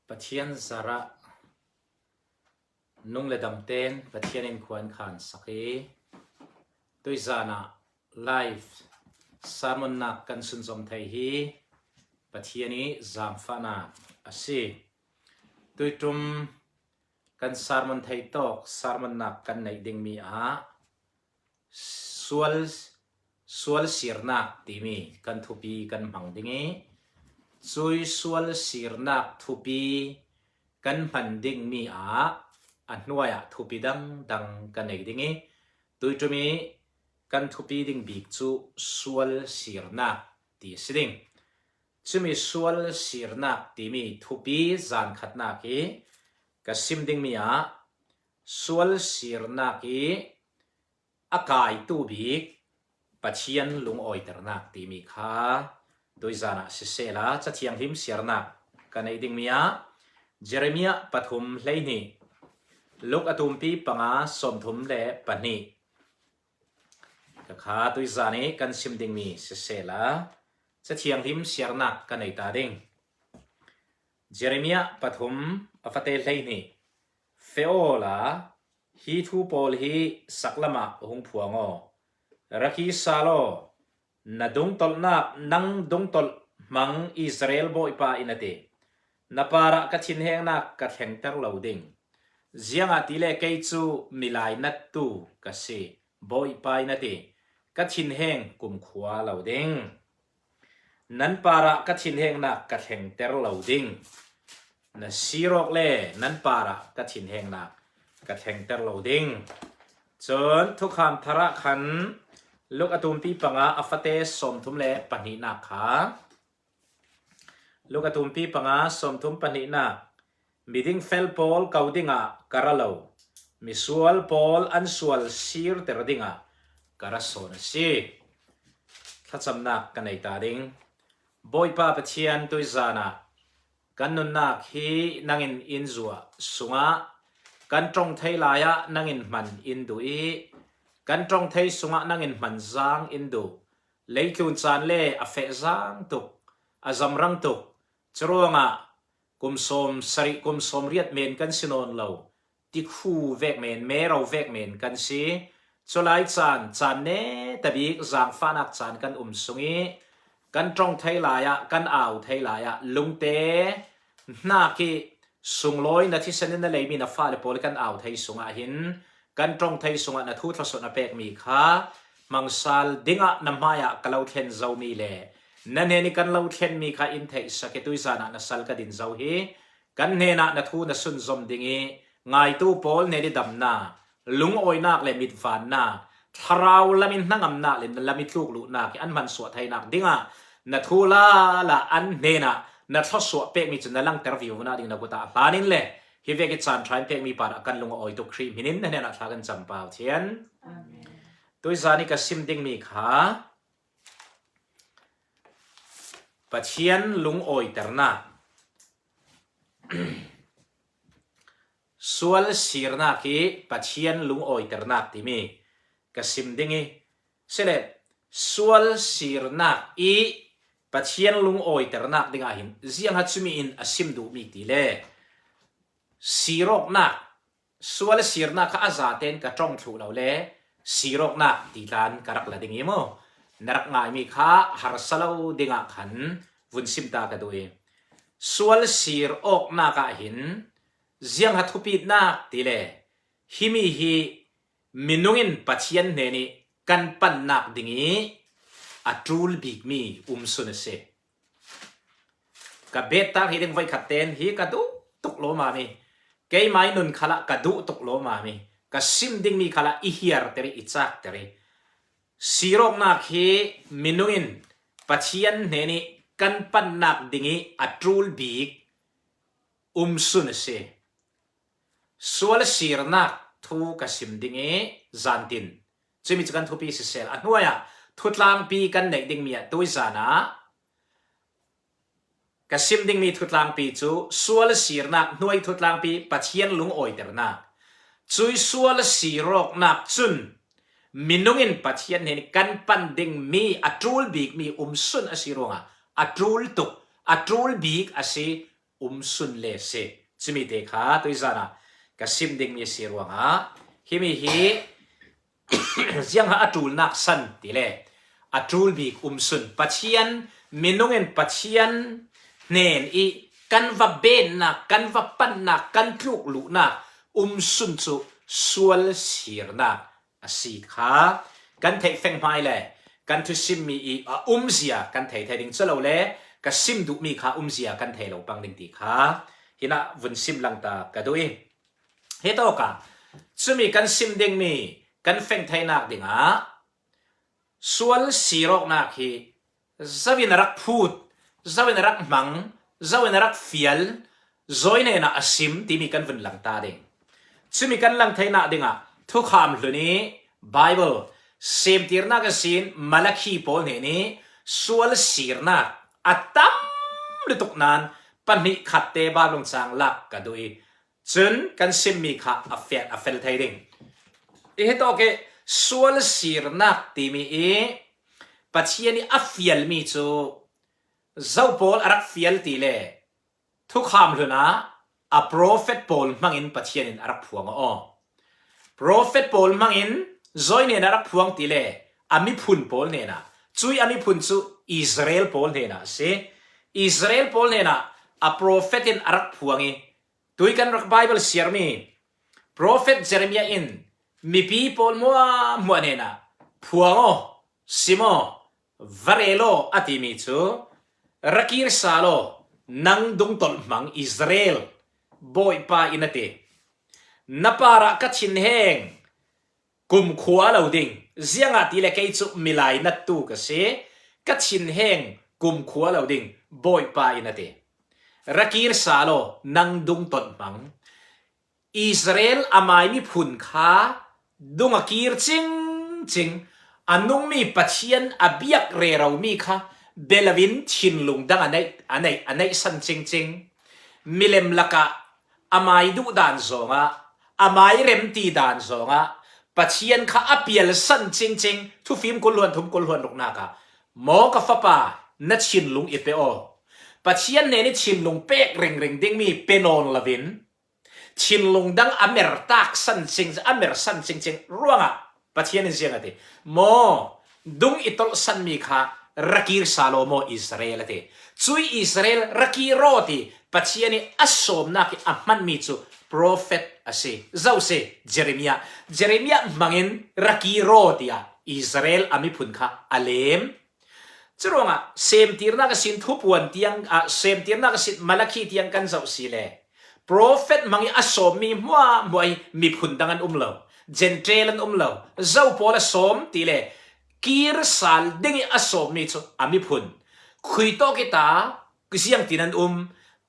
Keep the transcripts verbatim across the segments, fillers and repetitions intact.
Pathian zarah nung le damten Pathian in khuan khan sak hi. Tuizanah live sermonnak kan sunzom thei hi. Pathian i zangfahnak a si. Tuitum kan sermon thei tawk sermonnak kan neih dingmi ah sual, sual sirnak timi kan thupi kan hmang ding i, cui sual sirnak thupi kan hman dingmi ah a hnuaiah thupi dangdang kan nei ding i, tuitum i kan thupi ding bik cu sual sirnak ti a si ding. Cumi sual sirnak timi thupi zan khatnak hi ka sim dingmi ah sual sirnak i a kaitu bik Pathian lungawiternak timi kha tuizanah sisehla Cathianghlim siarnak ka neih dingmi ah Jeremiah pathum hleihnih, Luk a tumpi panga sawmthum le pahnih ka kha tuizan i kan sim dingmi sisehla Cathianghlim siarnak ka nei ta ding. Jeremiah pathum a fate hleihnih. Fe awla hi thu pawl hi saklamah hung phuang aw. Ra khi sal aw, na dungtolhnak nang dungtolh hmang Israel Bawipa in a ti. Na parah ka thinhengnak ka thlengter lo ding. Ziangahtile kei cu milai nattu ka si, Bawipa in a ti. Ka thinheng kumkhua lo ding. Nan parah ka thinhengnak ka thlengter lo ding. Na sirawk le nan parah ka thinhengnak ka thlengter lo ding. Cun thukham tharah khan Luk a tumpi panga a fate sawmthum le pahnihnak kha. Luk a tumpi panga sawmthum pahnihnak. Miding fel pawl ko dingah ka ra lo, misual pawl an sual sirter dingah ka ra sawn a si. Thlacamnak ka nei ta ding. Bawipa Pathian tuizanah kan nunnak hi nangin in zuah sungah kan ṭong thei lai-ah nangin hman in duh i kan ṭong thei sungah nangin hman zang in duh. Leitlun caan le a fehzang tuk, a zamrang tuk. Curuangah kum sawm sarih, kum sawm riat men kan si nawn lo. Tikhu vek men, mero vek men kan si. Culai caan, caan neta bik zangfahnak caan kan um sung i kan ṭong thei lai-ah, kan au thei lai-ah lungte hnak i sunglawi na thisen in na leimi na fale pawl kan au thei sungah hin kan ṭong thei sungah na thu thluasuah na pekmi kha hmangsal dingah na hmaiah ka lo thlen zomi le na hnen i kan lo thlenmi kha in theihsak i tuizanah na sal ka din zo hi. Kan hnenah na thu na sunzom ding i ngaitu pawl hnen i damnak, lungawinak le mitvannak, thlarau lam i hnangamnak le na lam i tluk luhnak i an hmansuah theinak dingah na thu lala an hnenah na thluasuah pekmi cu na langter vivo nak ding na kutah hlan in le hi vek i caan ṭha in pekmi parah kan lungawi tuk Khrih hmin in na hnenah thla kan cam pau thian. Amen. Tuizan i ka sim dingmi kha Pathian lungawiternak. Sual sirnak i Pathian lungawiternak timi ka sim ding i, sile sual sirnak i Pathian lungawiternak dingah hin ziangha cumi in a sim duhmi ti le sirawknak, sual sirnak kha a zaten ka ṭong thluh lo le sirawknak ti tlan ka rak la ding i maw? Na rak ngaimi kha harsa lo dingah khan vun sim ta ka duh i sual sirawknak ah hin ziangha thupitnak ti le himi hi minung in Pathian hnen i kan pannak ding i a ṭul bikmi umsun a si. Ka bet tak hi ding voikhat ten hi ka duh tuk lawmami, keimai nun khalah ka duh tuk lawmami, ka sim dingmi khalah i hiarter i, i cakter i sirawknak hi minung in Pathian hnen i kan pannak ding i a ṭul bik umsun a si. Sual sirnak thu ka sim ding i zantin cumi cu kan thupi sisel a hnuaiah thutlangpi kan neih dingmi ah tuizanah ka sim dingmi thutlangpi cu sual sirnak hnuai thutlangpi Pathian lungawiternak. Cui sual sirawknak cun minung in Pathian hnen kan pan dingmi a ṭul bikmi umsun a si ruangah a ṭul tuk, a ṭul bik a si. um sun le si. Cumi te kha tuizan ah ka sim dingmi a si ruangah himi hi ziangah a ṭulnak san ti le a ṭul bik um sun. Pathian, minung in Pathian hnen i kan va bennak, kan va pannak, kan tluk luhnak um sun cu sual sirnak a si kha kan theih feng hmai le kan thusimmi i a umzia kan thei thei ding cu lo le ka sim duhmi kha umzia kan thei lo pang ding ti kha hinah vun sim lang ta ka duh i, hitawkah cumi kan sim dingmi kan feng theinak dingah sual sir awknak hi zo in a rak phut, zo in a rak hmang, zo in a rak fial, zawi hnenah a sim timi kan vun lang ta ding. Cumi kan lang theinak dingah thukham hlun i Bible semtirnak a sin Malakhi pawl hnen i sual sirnak a tam lutuk nan pahnih khatte Bible cang lak ka duh i, cun kan simmi kha a fel, a fel thei ding. I hitawk i sual sirnak timi i Pathian i a fialmi cu zo pawl a rak fial ti le thukham hlun ah a profet pawl hmangin Pathian in a rak phuang aw. Profet pawl hmangin zawi hnenah a rak phuang ti le a miphun pawl hnenah, cui a miphun cu Israel pawl hnenah a si. Israel pawl hnenah a profet in a rak phuang i, tui kan rak Bible siarmi profet Jeremiah in mipi pawl hmuahhmuah hnenah phuang aw, sim aw, va rel aw a timi cu, ra kir sal aw, nang dungtolh hmang Israel, Bawipa in a ti. Na parah ka thinheng kumkhua lo ding, ziangahtile kei cu milai nattu ka si, ka thinheng kumkhua lo ding, Bawipa in a ti. Ra kir sal aw, nang dungtolh hmang. Israel amai miphun kha dung a kir cingcing, a nungmi Pathian a biak reromi kha bia loin thinlung dang a neih, a neih, a neihsan cingcing. Milem lakah amai duhdan zongah, amai remti dan zongah Pathian kha a pialsan cingcing. Thufim kul hluan thum kul hluan ruknak ah, maw ka fapa, na thinlung i pe aw. Pathian hnen i thinlung pek ringring dingmi pe nawn loin, thinlung dang a mer taksan cing, a mersan cingcing ruangah Pathian in ziang a ti. Maw, dung i tolhsanmi kha ra kir sal aw maw Israel a ti. Cui Israel ra kir aw ti Pathian i a sawmnak i a hmanmi cu profet a si. Zo si, Jeremiah. Jeremiah hmangin ra kir aw tiah Israel a miphun kha a lem. Curuangah semtirnak a sin Thupuan tiang, ah, semtirnak a sin Malakhi tiang kan zoh si le profet hmang i a sawmmi hmuahhmuah i miphun dang an um lo, Gentile an um lo, zo pawl a sawm ti le kir sal ding i a sawmmi cu a miphun. Khuitawk i ta, ziangtin an um,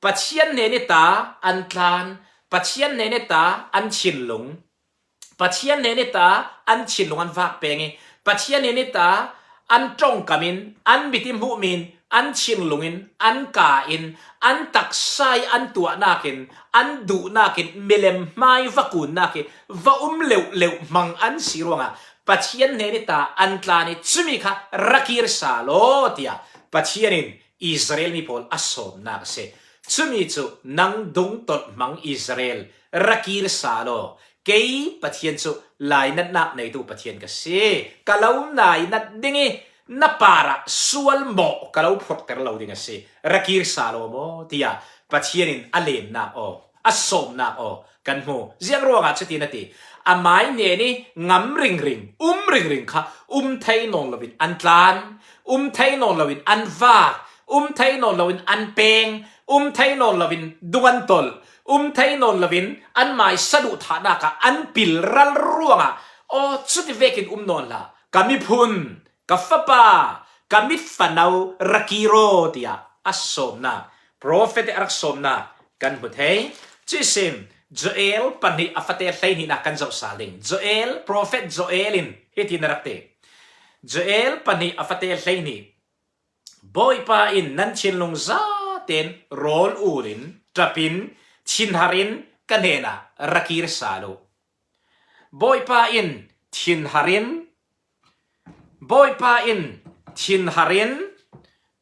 Pathian hnen i ta an tlan, Pathian hnen i ta an thinlung. Pathian hnen i ta an thinlung an vak peng i, Pathian hnen i ta an ṭongkam in, an mit i hmuhmi in, an thinlung in, an ka in, an taksa i an tuahnak in, an duhnak in, milem hmai va kunnak i va um leuhleuh hmang an si ruangah Pathian hnen i ta an tlan i, cumi kha ra kir sal aw tiah Pathian in Israel mi pawl a sawmnak a si. Cumi cu nang dungtolh hmang Israel, ra kir sal aw. Kei Pathian cu lainatnak neitu Pathian ka si. Ka lo nainat ding i na parah sual mawh ka lo phurhter lo ding a si. Ra kir sal aw maw tiah Pathian in a lemnak aw, a sawmnak aw kan hmu. Ziang ruangah cutin a ti? Amai hnen i ngam ringring, um ringring kha um thei nawn loin an tlan, um thei nawn loin an vak, um thei nawn loin an peng, um thei nawn loin dung an tolh, um thei nawn loin anmai saduhthahnak ah an pil ral ruangah, aw, cuti vekin um nawn hlah, ka miphun, ka fapa, ka mitfano ra kir aw tiah a sawmnak, profet i a rak sawmnak kan hmu thei. Cuihsin Joel pahnih a fate hleihnihnak kan zoh sal ding. Joel, profet Joel in hitin a rak ti. Joel pahnih a fate hleihnih. Bawipa in nan thinlung zaten rawl ul in, ṭap in, thinhar in ka hnenah ra kir sal uh. Bawipa in thinhar in, Bawipa in thinhar in,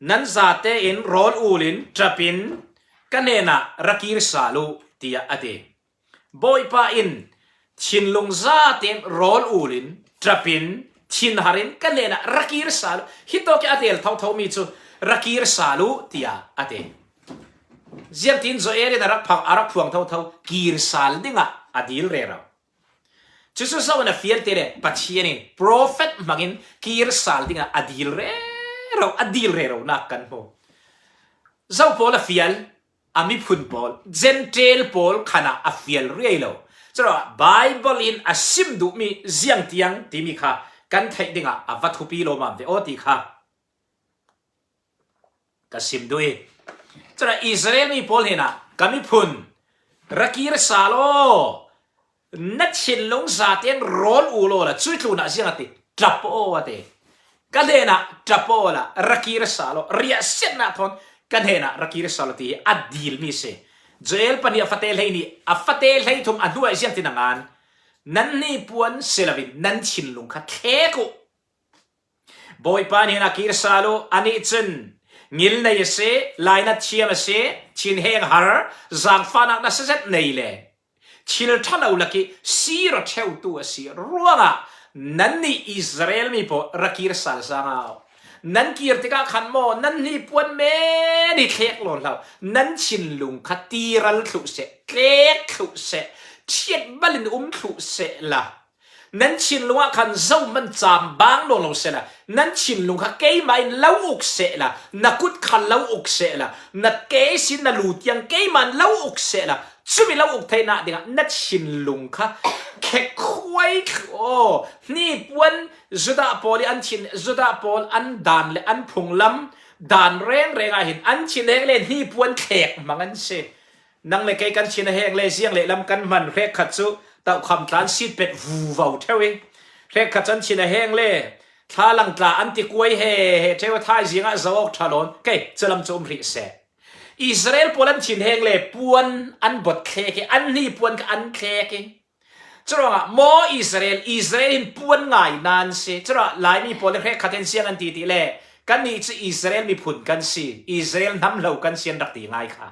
nan zate in rawl ul in, ṭap in, ka hnenah ra kir sal uh, tiah a ti. Bawipa in thinlung zaten rawl ulin, ṭapin, thinharin ka hnenah ra kir sal uh. Hitawk a tel thotho mi cu ra kir sal uh, tiah a ti. Ziangtin Joel in a rak phang, a rak phuang thotho, kir sal dingah a dil rero. Cucu zo in a fial ti le Pathian in profet hmangin kir sal dingah a dil rero, a dil reronak kan hmu. Zo pawl a fial, a miphun pawl, Gentile pawl khanah a fial riai lo. Curuangah Bible in a sim duhmi ziang tiang timi kha kan theih dingah a va thupi lawmam ve aw ti kha ka sim duh i. Curuangah Israel mi pawl hnenah ka miphun ra kir sal aw, na thinlung zaten rawl ul awla, cui tlunah ziang a ti, ṭap aw a ti. Ka hnenah ṭap awla ra kir sal aw, riahsiatnak thawn ka hnenah ra kir sal aw ti hi a dilmi si. Joel pahnih a fate hleihnih, a fate hleithum a hnuai ziangtin a ngan, nan hnipuan si loin nan thinlung kha thlek uh. Bawipa hnenah kir sal uh, anih cun ngilnei a si, lainat thiam a si, thinheng har, zaangfahnak nasa zet nei le thil ṭha lo lak i sir aw ṭheutu a si ruangah nannih Israel mi pawl ra kir sal sangau. Nan kir tikah khan maw, nan hnipuan men hi thlek lawn hlah uh. Nan thinlung kha tiral thluh seh, tlek thluh seh, ṭhiat balin um thluh sehla, nan thinlung ah khan zohman cam bang nawn lo sehla, nan thinlung kha keimah in lo uk sehla, na kut kha lo uk sehla, na ke sin na lu tiang keimah in lo uk sehla, cumi lo uk theinak dingah na thinlung kha khekhuai thlu aw. Hnipuan Judah pawl i an thin, Judah pawl an dan le an phunglam dan rengreng ah hin an thinheng le hnipuan thlek hmang an si. Nang le kei kan thinheng le ziang lehlam kan hman, hrekkhat cu tohkham tla an sit pet vuvo ṭheu i, hrekkhat cu an thinheng le thlalang tla an ti kuai he he ṭheu, thaizing ah zo awk ṭha lawn. Kei cu lam cu um hrih seh. Israel pawl an thinheng le puan an bot thlek i, an hnipuan kha an thlek i, curuangah maw Israel, Israel in puan ngai nan si. Curuangah Laimi pawl le hrekkhat in ziang an ti ti le, kannih cu Israel miphun kan si, Israel hnam lo kan si an rak ti ngai kha.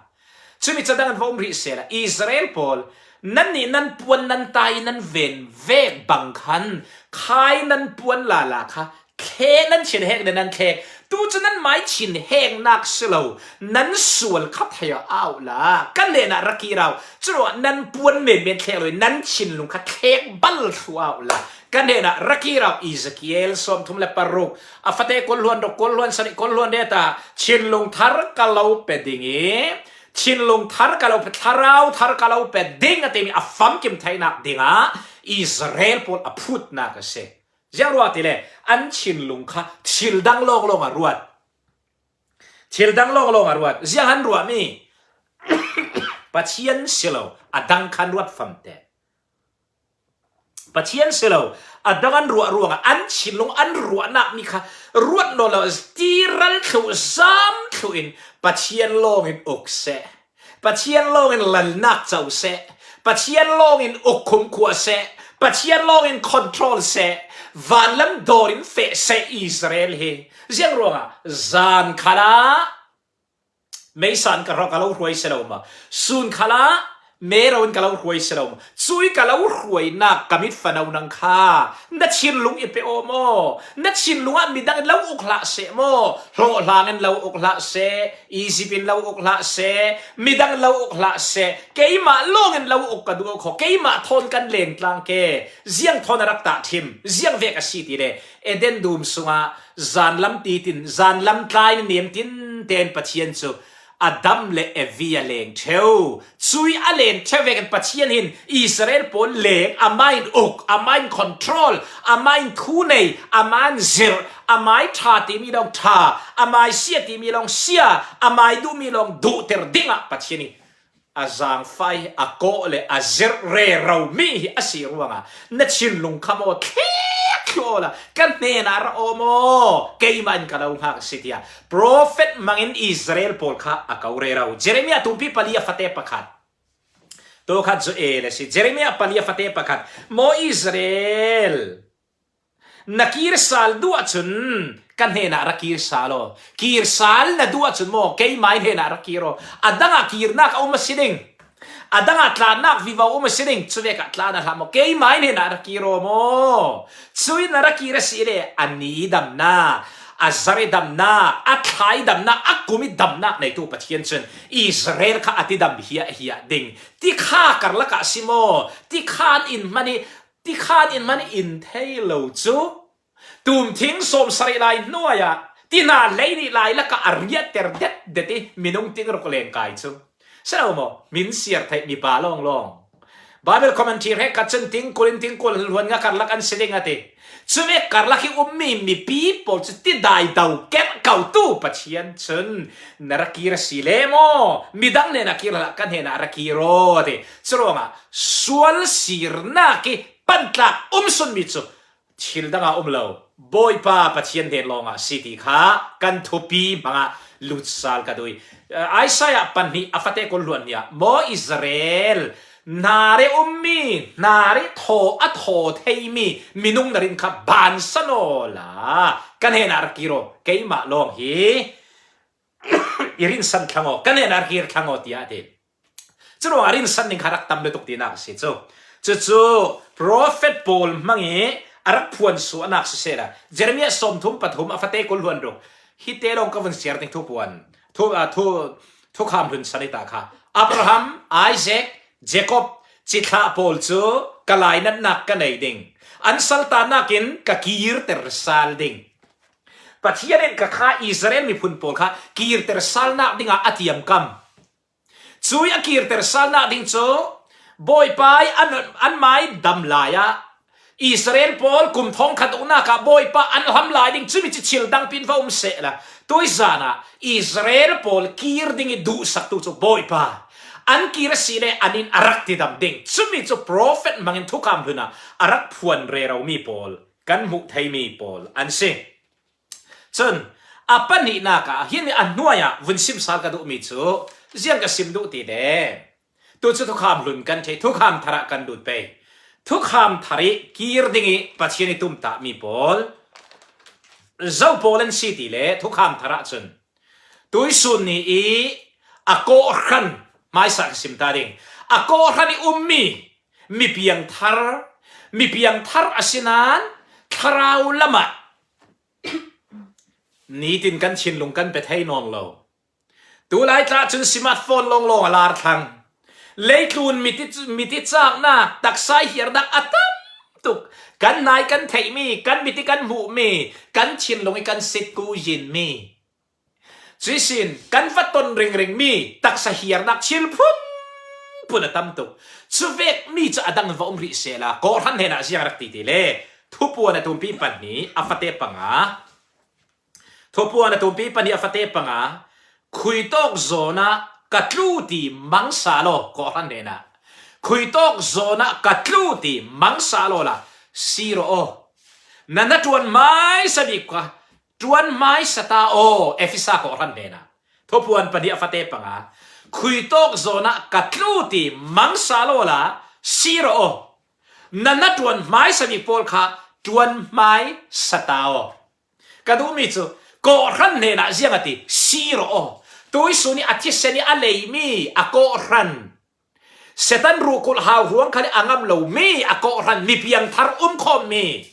Cumi cu dang an va um hrih sehla, Israel pawl, nannih nan puan nan tai nan ven vek bang khan khai nan puan lala kha thlek, nan thinheng le nan thlek. Tu cu nan mai thinhengnak si lo, nan sual kha thei aw la, kan hnenah ra kir aw. Curuangah nan puan menmen thlek lo i nan thinlung kha thlek bal thluh aw la, kan hnenah ra kir aw. Ezekiel sawmthum le paruk, a fate kul hluan ruk, kul hluan sarih, kul hluan riat ah thinlung thar ka lo pe ding i, thinlung thar ka lo pe, thlarau thar ka lo pe ding a timi a famkim theinak dingah Israel pawl a phutnak a si. Ziang ruah ti le an thinlung kha thil dang lawnglawng a ruat. Thil dang lawnglawng a ruat. Ziang an ruahmi? Pathian si lo, a dang khan ruat famte. Pathian si lo, a dang an ruah ruangah an thinlung an ruahnak mi kha ruat nawn lo, tiral thluh, zam thluh in Pathian lawngin uk seh. Pathian lawngin lalnak co seh. Pathian lawngin uk khumkhua seh. Pathian lawngin control seh. Vanlam dawr in feh seh Israel hi. Ziang ruangah zan khalah meisa in ka, ka lo hruai si lo maw? Sun khalah mero in ka lo hruai si lo maw? Cui ka lo hruainak ka mitfano nang kha na thinlung i pe aw maw? Na thinlung ah midang in lo uk hlah seh maw? Hlawhhlang in lo uk hlah seh, Egypt in lo uk hlah seh, midang in lo uk hlah seh, keimah lawngin lo uk ka duh khaw, keimah thawn kan leng tlang ke. Ziang thawn a rak tahṭhim, ziang vek a si ti le, Eden dum sungah zanlam titin, zanlam tlai niam tin tein Pathian cu Adam le Evi a leng ṭheu. Cui a leng ṭheu vekin Pathian hin Israel pawl leng, amah in uk, amah in control, amah in thu nei, amah in zirh, amah ṭha timi lawng ṭha, amah sia timi lawng sia, amah duhmi lawng duhter dingah Pathian in a zaangfah i a kawh le a zirh rero mi hi a si ruangah na thinlung kha maw thlek thluh awla, ka hnenah ra aw maw, keimah in ka lo hngak a si, tiah profet hmangin Israel pawl kha a ko rero. Jeremiah tumpi pali a fate pakhat. Tu kha Joel a si. Jeremiah pali a fate pakhat. Maw Israel, na kir sal duh ahcun ka hnenah ra kir sal aw. Kir sal na duh ahcun maw, keimah hnenah ra kir aw. A dangah kirnak a um a si ding. A dangah tlannak vivo um a si ding. Cuvek ah tlan a hlam aw. Keimah hnenah ra kir aw maw. Cui na ra kir a si le a ni damnak, a zar i damnak, a thla i damnak, a kum i damnak neitu Pathian cun Israel kha a tidam hiahhiah ding. Tikha karlak ah si maw? Tikhan in hmanh i, tikhan in hmanh i in thei lo cu. Tumthing sawmsarih lai hnuai ah, tina lei nih lai lakah a riahter detdet i minung tingruk lengkai cu. Si lo maw? Min siar theih mipa lawnglawng. Bible commentary hrekkhat cun tingkul in tingkul hluan nga karlak an si ding a ti. Cuvek karlak i ummi mipi pawl cu tidai do kerh ko tu Pathian cun na ra kir a si le maw? Midang hnenah kir hlah, ka hnenah ra kir aw a ti. Curuangah sual sirnak i pantlak um sunmi cu thil dang ah um lo, Bawipa Pathian hnen lawngah si ti kha kan thupi hmangah lutsal ka duh i, eh, Isaiah pahnih a fate kul hluan hnih ah, maw Israel, hnar i ummi, hnar i thaw a thaw theimi minung na rin kha bansan aw la, ka hnenah ra kir aw, keimah lawng hi i rinsan thlang aw, ka hnenah ra kir thlang aw, tiah a ti. Curuangah rinsan ding kha rak tam lutuk tinak a si cu. Cucu profet pawl hmang i a rak phuan suahnak sisehla, Jeremiah sawmthum pathum a fate kul hluan ruk. Hi te lawng ka vun siar ding thupuan. Thu, a, thu, thukham hlun san i ta kha. Abraham, Isaac, Jacob, cithlah pawl cu ka lainatnak ka nei ding. An saltannak in ka kirter sal ding. Pathian in ka kha Israel miphun pawl kha kirter salnak dingah a tiamkam. Cui a kirter salnak ding cu Bawipa i an, an mai dam lai ah Israel pawl kum thawngkhat uknak ah Bawipa an hlam lai ding cumi cu thil dangpi in va um sehla, tuizan ah Israel pawl kir ding i duhsaktu cu Bawipa an kir a si le an in a rak tidam ding. Cumi cu profet hmangin thukham hlun ah a rak phuan reromi pawl, kan hmuh theimi pawl an si. Cun a pahnihnak ah, himi a hnuai ah vun sim sal ka duhmi cu ziang ka sim duh ti le, tu cu thukham hlun kan theih, thukham thar ah kan lut pei. Thukham thar i kir ding i Pathian i tumtahmi pawl, zo pawl an si ti le, thukham thar ah cun tuisun ni i a kawhhran hmaisa ka sim ta ding. A kawhhran i ummi mi piangthar, mi piangthar a si nain thlarau lam ah nitin kan thinlung kan pe thei nawn lo. Tulai tla cun smartphone lawnglawng a lar thlang. Leitlun miti, miti caknak, taksa i hiarnak a tam tuk. Kan hna i kan theihmi, kan mit i kan hmuhmi, kan thinlung i kan sit ku yinmi. Cuihsin kan va ton ringringmi taksa hiarnak thil phunphun a tam tuk. Cuvekmi cu a dang va um rih sehla, kawhhran hnenah ziang rak ti ti le, Thupuan a tumpi pahnih a fate panga, Thupuan a tumpi pahnih a fate panga, khuitawk zawn ah ka tlu ti mangsa law, kawhhran hnenah, khuitawk zawn ah ka tlu ti mangsa law la, si rawh aw. Na hnaṭuan hmaisa bik kha ṭuan hmaisa ta aw, Efesa kawhhran hnenah. Thupuan pahnih a fate panga, khuitawk zawn ah ka tlu ti mangsa law la, si rawh aw. Na hnaṭuan hmaisa bik pawl kha ṭuan hmaisa ta aw. Ka duhmi cu, kawhhran hnenah ziang a ti, si rawh aw. Tuisun i a thisen i a leimi a kawhhran, Satan ruhkulh hauhruang khal i a ngam lomi a kawhhran, mi piangthar um khawmmi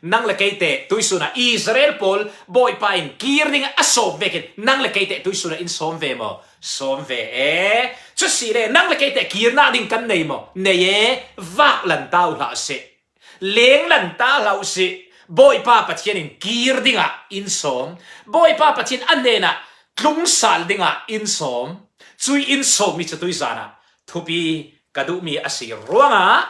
nang le keite tuisun ah Israel pawl Bawipa in kir ding a sawm vekin nang le keite tuisun ah in sawm ve maw? Sawm ve e. Cu si le nang le keite kirnak ding kan nei maw? Nei e. Vak lan ta uh hlah seh. Lenglan ta hlah uh sih. Bawipa Pathian in kir dingah in sawm. Bawipa Pathian a hnenah tlungsal dingah in sawm. Cui in sawmmi cu tuizan ah thupi ka duhmi a si ruangah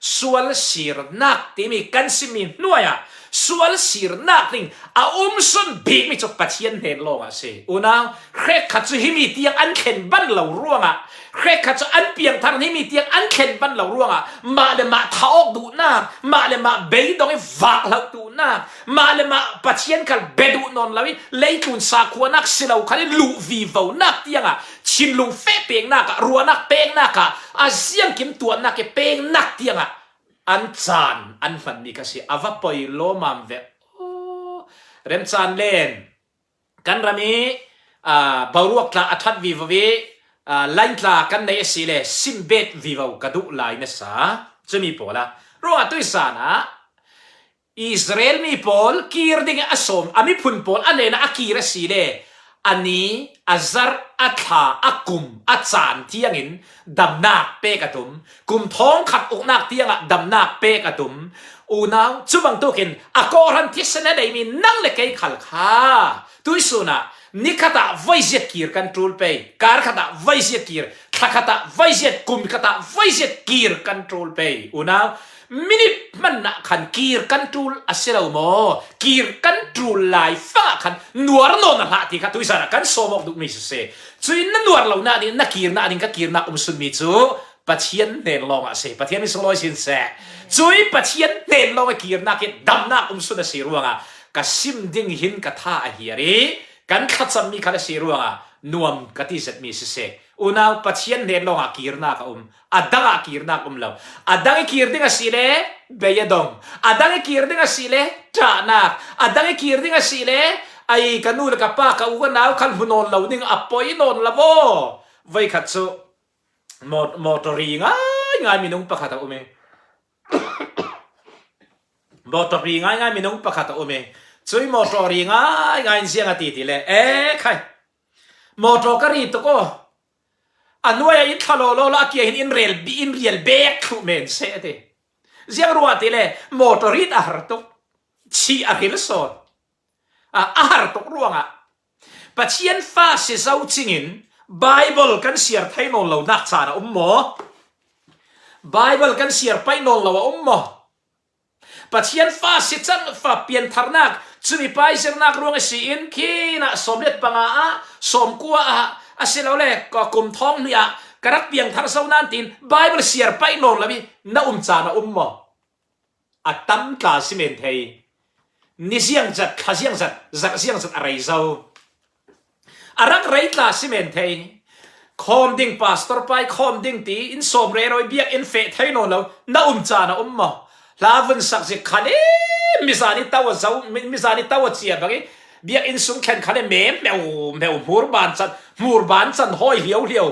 sual sirnak timi kan simmi hnuai ah sual sirnak ding a um sun bikmi cu Pathian hnen lawngah a si. Unau, hrekkhat cu himi tiang an thlen ban lo ruangah, hrekkhat cu an piangthar himi tiang an thlen ban lo ruangah, mah le mah thah awk duhnak, mah le mah beidong i vak hloh duhnak, mah le mah Pathian khal bia duh nawn lo i leitlun sakhuanak si lo khal i luh vivonak tiangah thinlung feh peknak ah, ruahnak peknak ah, a ziangkim tuahnak i peknak tiangah an caan an hmanmi kha si. A va poi lawmam ve. Aw, Remchan Len, kan ram i, aa, boruak tla a that vivo i, aa, line tla kan nei a si le, simbet vivo ka duh lai nasa. Cumi pawl a. Ruangah tuisan ah, Israel mi pawl kir ding a sawm, a miphun pawl a nena a kir a si le, a ni, a zar, a thla, a kum, a caan tiangin damnak pek a tum. Kum thawng khat uknak tiangah damnak pek a tum. Unau, cubang tukin a kawhhran thisen a neimi nang le kei khal kha tuisun ah ni khatah voiziat kir kan tul pei, kar khatah voiziat kir, thla khatah voiziat, kum khatah voiziat kir kan tul pei. Unau, minit hmanah khan kir kan tul a si lo maw? Kir kan tul lai fangah khan nuar nawn a hlah ti kha tuisan ah kan sawm awk duhmi sese. Cui na nuar lo nading, na kirna ding ka kirnak um sunmi cu Pathian hnen lawngah a si. Pathian mi sunglawi sin seh. Cui Pathian hnen lawng a kirnak hi damnak um sun a si ruangah ka sim ding hin ka tha a hiar i kan thlacammi khal a si ruangah nuam ka ti zetmi siseh. Unau, Pathian hnen lawngah kirnak a um. A dangah kirnak um lo. A dang i kir ding a si le bei a dong. A dang i kir ding a si le ṭahnak. A dang i kir ding a si le ai ka nu le ka pa, ka u ka nau khal hmu nawn lo ding a poi nawn lo vaw. Voikhat cu mot-, motor ri ngaingai minung pakhat a um i, motor ri ngaingai minung pakhat a um i, cui motor ri ngaingai in ziang a ti ti le, e khai, motor ka ri tuk aw, a nuai ah in thla lawlaw la a kia hin in rel bi, in rial bek thluh men seh a ti. Ziang ruah ti le motor rit a har tuk, chih a hril sawn. A, a har tuk ruangah Pathian fa si zo cingin Bible kan siar thei nawn lo nak caan a um maw? Bible kan siar paih nawn lo a um maw? Pathian fa si cang, fa piantharnak, cumi paizirnak ruang a si in, khin ah sawmlet panga ah, sawmkua ah, a si lo le, ka kum thawng hnih ah ka rak piangthar zo nan tiin Bible siar paih nawn lo i na um caan a um maw? A tam tla si men thei. Ni ziangzat, thla ziangzat, zarh ziangzat a rei zo. A rak rei tla si men thei. Khawm ding, pastor pai khawm ding ti in sawm rero i biakinn feh thei nawn lo na um caan a um maw? Hla vun sak zik khan i mizan i tau a zo, mi-, mizan i tau a cia bang i biakinn sung thlen khan i mem meu meu, hmur ban can, hmur ban can hawi hliau hliau.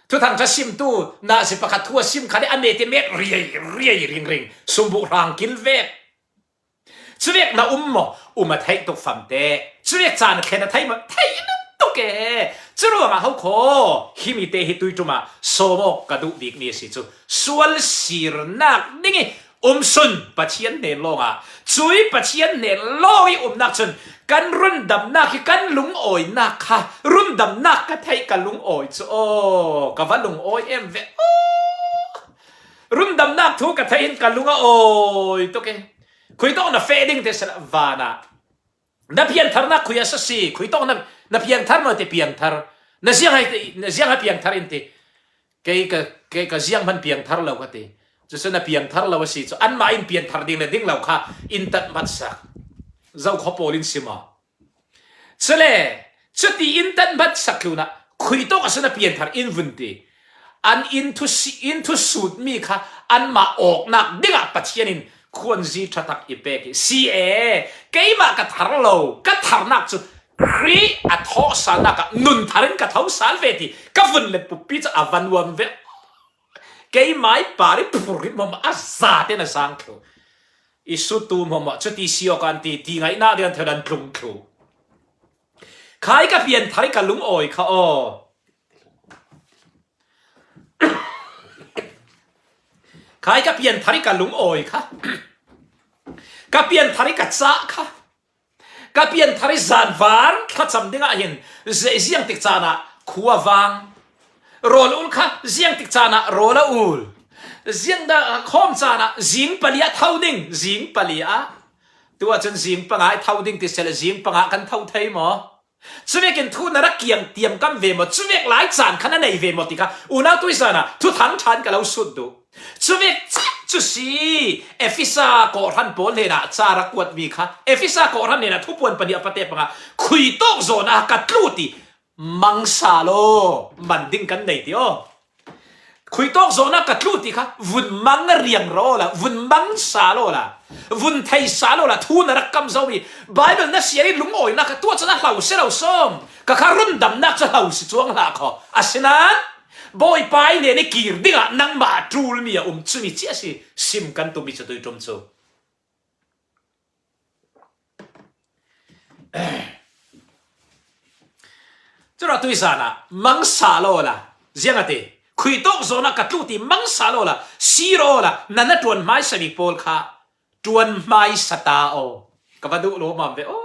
Thuthang ṭha simtu nazi pakhat thu a sim khan i a met i met riai riai ringring, sumbuh hrang kil vek. Cuvek na um maw? Um a theih tuk famte. Cuvek caan a thlen a thei maw? Thei na tuk e. Curuangah ho khaw, himi te hi tuiṭum ah sawm awk ka duh bikmi a si cu, sual sirnak ding i um sun Pathian hnen lawngah. Cui Pathian hnen lawng i umnak cun kan rundamnak hi kan lungawinak kha, rundamnak ka theih ka lungawi cu aw, ka va lungawi em ve aw. Rundamnak thu ka theih in ka lung a awi tuk i. Khui tawk na feh ding te sila vanah. Na piantharnak khui a si si, khui tawk na, na piangthar maw ti piangthar. Na ziang hai, na ziang hai piangthar in ti. Kei ka, kei ka ziang hman piangthar lo ka ti. Cucu na piangthar lo a si cu, anmah in pianthar ding le ding lo kha in tat hmatsak. Zo khaw pawl in si maw? Cule, cuti in tat hmatsak tlunah, khui tawk a si na pianthar in vun ti. An in thu si, in thu sutmi kha anmah awknak dingah Pathian in khuanzi ṭha tak i pek i si e. Keimah ka thar lo, ka tharnak cu Khrih a thawhsalnak ah nun thar in ka thosal ve ti ka vun le puppi cu a va nuam ve. Keimah i par i phur i hmawmah a zate na sang thlu. I suttu hmawmah cuti si awk an ti, ti ngaihnak ding an theu dan tlung thlu. Khai ka pianthar i ka lungawi kha aw. Khai ka pianthar i ka lungawi kha. Ka pianthar i ka cah kha. Ka pianthar i zanvan thlacam dingah hin ze-, ziangtik caan ah khua vang. Rawl ul kha ziangtik caan ah rawl a ul. Ziangda khawm caan ah zing pali ah tho ding, zing pali ah. Tu ahcun zing panga i tho ding ti seh le zing panga kan tho thei maw? Cuvekin thu na rak kiang tiamkam ve maw? Cuvek lai caan kha na nei ve maw ti kha unau tuizan ah thuthang ṭhan ka lo sut duh. Cuvek cak cu si, Efesa kawhhran pawl hnenah ca rak kuatmi kha, Efesa kawhhran hnenah Thupuan pahnih a pate panga khui tawk zawn ah ka tlu ti mangsa law man ding kan nei ti aw. Khuitawk zawhna ka tlu ti kha vun mang a riang raw la, vun mang sa law la, vun thei sa law la, thu na rak kam zo mi. Bible na siar i lungawinak kha tua chan a hlau si lo sawm. Ka kha rundamnak cu hlau si cuang hlah kho. Asinain Bawipa i nen i kir dingah nangmah a ṭul mi a um cu mi cia si sim kan tum mi cu tui ṭum cu. Cura tuizan ah mangsa law la, ziang a ti, khuitawk zawhna ka tlu ti mangsa law la, sir aw la, na na ṭuan hmaisa bik pawl kha ṭuan hmaisa ta aw. Ka va duh lawmam ve aw.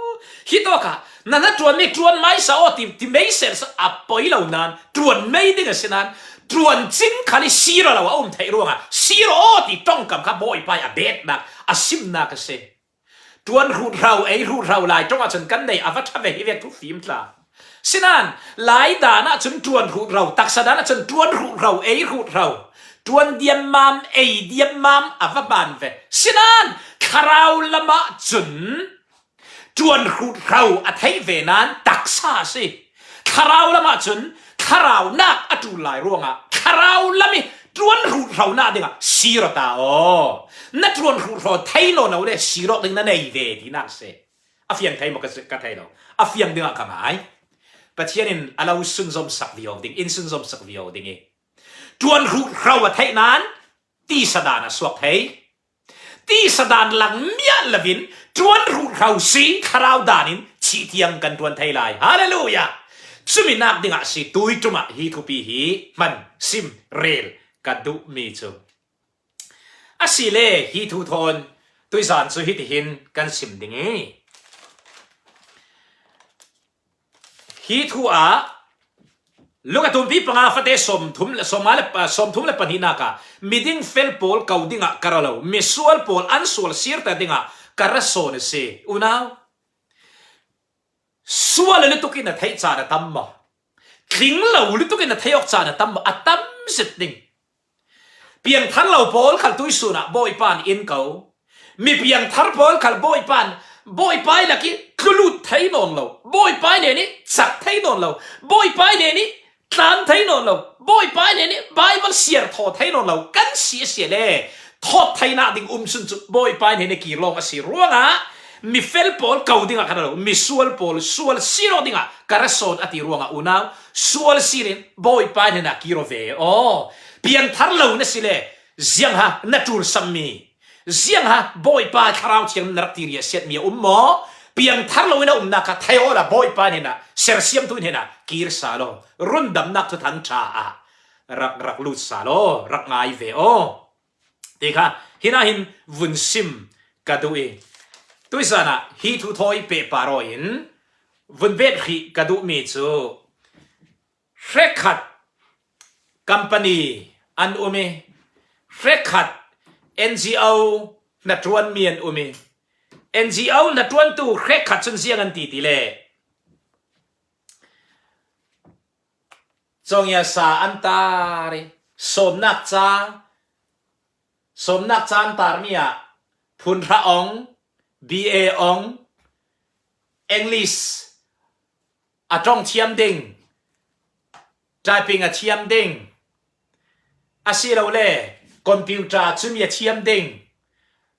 Hi tawkah na na ṭuan mi ṭuan hmaisa aw ti, ti mei sersa a poi lo nan, ṭuan mei ding a si nan, ṭuan cing khal i sir aw lo a um theih ruangah sir aw ti ṭongkam kha Bawipa i a betnak a simnak a si. Ṭuan hrut hro, ei hrut hro lai ṭongah cun kan nei a va ṭha ve hi vek thufim tla. Sinan, lai dan ah cun ṭuan hrut hro, taksa dan ah cun ṭuan hrut hro, ei hrut hro, ṭuan diammam, ei diammam a va hmaan ve. Sinan, thlarau lamah cun ṭuan hrut hro a theih ve nan taksa a si. Thlarau lamah cun thlaraunak a ṭul lai ruangah thlarau lam i ṭuan hrut hronak dingah sir aw ta aw. Na ṭuan hrut hro thei nawn lo le sir awk ding na nei ve tinak si. A fiang thei maw ka si, ka thei lo. A fiang dingah ka ngai. Pathian in a lo sunzom sak viau ding, in sunzom sak viau ding i ṭuan hrut hro a theih nan tisa dan a suak thei. Tisa dan lang miah lovin ṭuan hrut hro si thlarau dan in chih tiang kan ṭuan thei lai. Hallelujah! Cumi nak dingah si tui ṭumah hi thupi hi hman sim rel ka duhmi cu. A si le hi thu thawn tuizan cu hitihin kan sim ding i. Hi thu ah Luka tumpi panga fate sawmthum le, sawmnga le, sawmthum le pahnihnak ah miding fel pawl ko dingah ka ra lo, misual pawl an sual sirta dingah ka ra sawn a si. Unau, sual lutuk in a theih caan a tam maw? Tling lo lutuk in a theih awk caan a tam maw? A tam zet ding. Piangthar lo pawl khal tuisun ah Bawipa in in ko. Mi piangthar pawl khal Bawipa in, Bawipa i lak i tlulut thei nawn lo, Bawipa i nen i cak thei nawn lo, Bawipa i nen i tlan thei nawn lo, Bawipa i nen i Baibal siar thaw thei nawn lo kan si a si le, thawt theinak ding um sun cu Bawipa i nen i kir lawng a si ruangah mi fel pawl ko dingah ka ra lo, mi sual pawl sual sir awk dingah ka ra sawn a ti ruangah unau, sual sir in Bawipa i nen a kir aw ve aw. Piangthar lo na si le, ziangha na ṭulsammi, ziangha Bawipa Thlarau Thiang na rak ti riahsiatmi a um maw? Piangthar lo in a umnak kha thei awla Bawipa hnenah, sersiamtu hnenah kir sa law, rundamnak thuthang ṭha ah rak, rak lut sa law, rak ngai ve aw. Ti kha, hinah hin vun sim ka duh i, tuizan ah hi thu thawi pehpar aw in vun bet hrih ka duhmi cu, hrekkhat company an um i, hrekkhat N G O hnaṭuanmi an um i, N G O hnaṭuantu hrekkhat cun ziang an ti ti le, cawngiasa an tar i, sawmnak ca, sawmnak ca an tarmi ah phunhra ong, B A ong, English a ṭong thiam ding, typing a thiam ding, asilole computer cumi a thiam ding,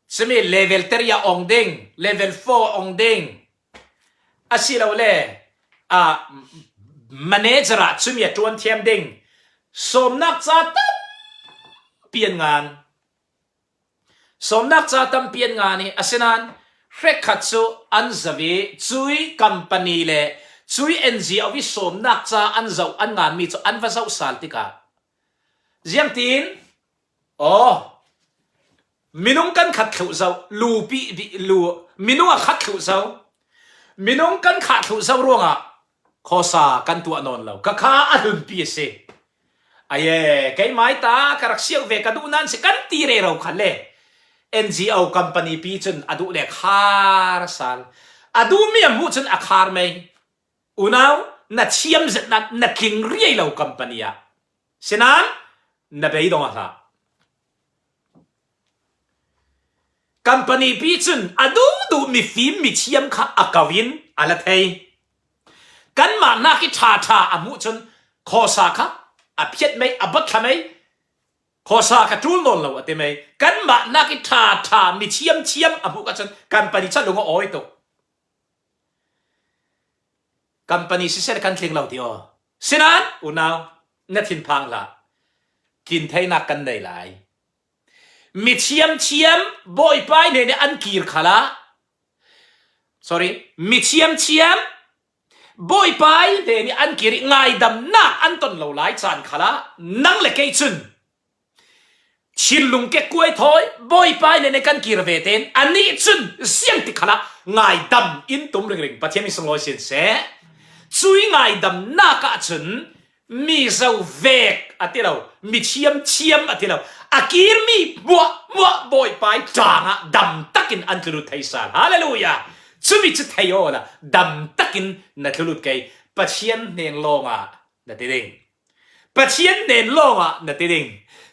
cumi level three a ong ding, level four a ong ding, asilole a manager ah cumi a ṭuan thiam ding, sawmnak ca tampi an ngan. Sawmnak ca tampi an ngan i, asinan hrekkhat cu an zoh i, cui company le cui N G O i sawmnak ca an zoh, an nganmi cu an va zoh sal tikah, ziangtin, aw, minung kan khat thluh zo, lupi, lu, minung a khat thluh zo, minung kan khah thluh zo ruangah khawsa kan tuah nawn lo. Ka kha a hlunpi a si. Aye, keimai ta ka rak siauh ve ka duh nan si kan ti rero khan le, N G O company pi cun a duh le khar sal. A duhmi a hmuh cun a khar mei. Unau, na thiam zet nan na tling riai lo company ah. Sinan, na beidong a hlah. Company pi cun a duhduh mifim mithiam kha a ko in a la thei. Kanmah hnak i ṭhaṭha a hmuh cun khawsa kha a phiat mei, a bathla mei, Khawsa ka ṭul nawn lo a ti mai. Kanmah nak i ṭha ṭha mi thiam thiam a hmuh ka chun company chu a lung a awi tuk. Company sisel kan tling lo ti aw. Sinan, unau, na thinphang hlah. Kin theinak kan nei lai. Mi thiam thiam Bawipa i hnen i an kir khalah. Sorry, mi thiam thiam Bawipa i hnen i an kir i ngaidamnak an ton lo lai caan khalah. Nang le kei cun thinlung kekkuai thawi Bawipa i hnen i kan kir ve tein anih cun ziangtik khalah ngaidam in tum ringring. Pathian i sunglawi sin seh. Cui ngaidamnak ah cun mi zo vek a ti lo, mi thiam thiam a ti lo, a kirmi hmuahhmuah Bawipa i ṭangah damtakin an tlulut thei sal. Halleluiah! Cumi cu thei awla damtakin na tlulut kei. Pathian hnen lawngah na ti ding. Pathian hnen lawngah na ti ding.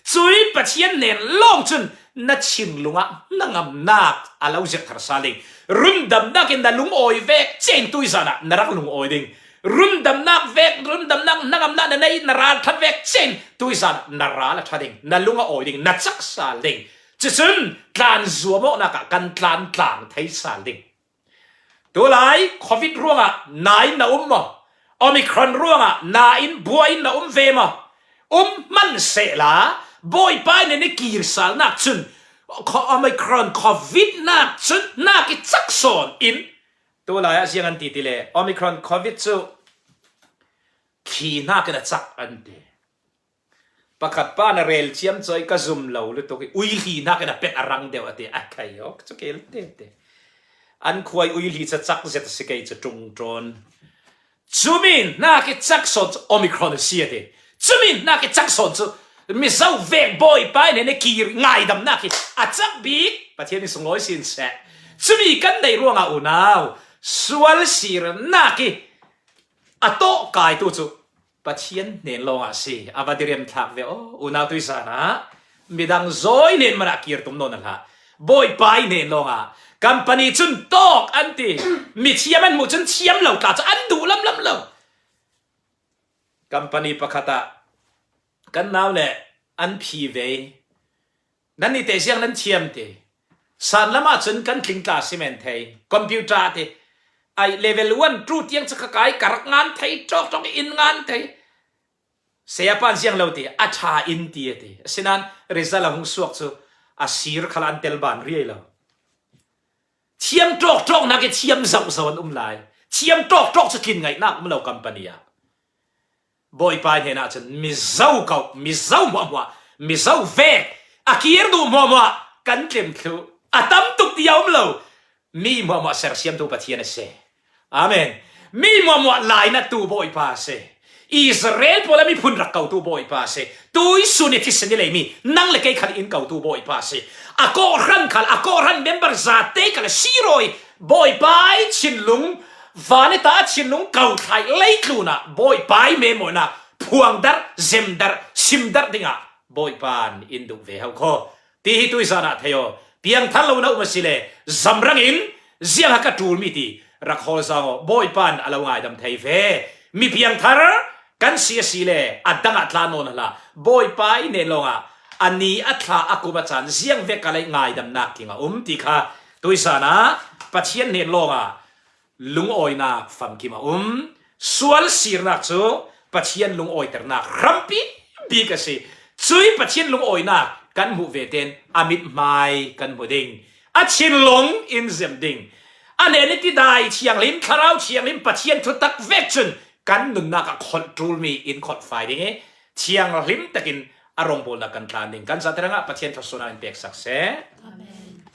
Cui Pathian hnen lawng cun na thinlungah hnangamnak a lo zirh thar sal ding. Rundamnak in na lungawi vek cin tuizan ah na rak lungawi ding. Rundamnak vek, rundamnak hnangamnak na nei, na ral ṭhat vek cin tuizan ah na ral a ṭha ding. Na lung a awi ding, na cak sal ding. Cucun tlan zuamawknak ah kan tlan tlang thei sal ding. Tulai Covid ruangah na in na um maw? Omicron ruangah na in bua in na um ve maw? Um hmanh sehla Bawipa i hnen i kirsalnak cun Omicron Covid nak cun nak i cak sawn in, tulai ah ziang an ti ti le Omicron Covid cu khi hnakin a cak an ti. Pakhat pa na rel ciamcawi ka zum lo lutuk i uihli hnakin a pet a rang deuh a ti, a khai awk cu kei tete. An khuai uihli cu cak zet a si kei cu ṭungṭawn. Cumi hnak i cak sawn cu Omicron a si a ti. Cumi hnak i cak sawn cu Mizo vek Bawipa i hnen i kir ngaidamnak i a cak bik Pathian i sunglawi sin seh. Cumi kan neih ruangah unau sual sirnak i a tawh kaitu cu Pathian hnen lawngah a si. A va diriam thlak ve aw, unau tuizan ah midang zawi hnen man ah kir tum nawn a hlah. Bawipa i hnen lawngah company cun tawk an ti. Mi thiam an hmuh cun thiam lo tla cu an duh lamlam lo. Company pakhat ah kan nau le an phi ve. Nan nih teh ziang nan thiam ti. San lam ah cun kan tling tla si men thei. Computer ti. Ai level one, two tiang cu ka kai ka rak ngan thei, ṭawk ṭawk in ngan thei. Saya pan ziang lo ti, a ṭha in ti a ti. Asinan result a hung suak cu a sir khal an tel ban riai lo. Thiam ṭawk ṭawknak i thiam zohzoh an um lai. Thiam ṭawk ṭawk cu tlin ngaihnak um lo company ah. Bawipa i hnenah cun Mizo ko, Mizo hmuahhmuah, Mizo vek, a kir duh hmuahhmuah kan tlem thluh. A tam tuk ti a um lo. Mi hmuahhmuah sersiamtu Pathian a si. Amen. Mi hmuahhmuah lainattu Bawipa a si. Israel pawl a miphun rak kotu Bawipa a si. Tuisun i thisen i leimi nang le kei khal in kotu Bawipa a si. A kawhhran khal, a kawhhran member zate khal a sirawi Bawipa i thinlung, van i ta a thinlung ko thlai leitlun ah Bawipa i memawinak phuangdarh, zemdarh, simdarh dingah Bawipa in in duh ve ho kho. Ti hi tuizan ah thei aw. Piangthar lo na um a si le zamrang in ziang a ka ṭulmi ti rak hawl zang aw. Bawipa in a lo ngaidam thei ve. Mi piangthar kan si a si le a dang ah tla nawn a hlah. Bawipa i hnen lawngah a ni a thla a kum a caan ziang vek ka lei ngaidamnak king a um ti kha tuizan ah Pathian hnen lawngah lungawinak famkim a um. Sual sirnak cu Pathian lungawiternak hrampi bik a si. Cui Pathian lungawinak kan hmuh ve tein a mithmai kan hmu ding. A thinlung in zem ding. A hnen i tidai thianghlim, thlarau thianghlim, Pathian thutak vek cun kan nunnak ah kholh ṭulmi in kholh fai ding i thianghlim takin a rawngbawlnak kan tlan ding. Kan zate hrangah Pathian thluasuahnak in peksak seh.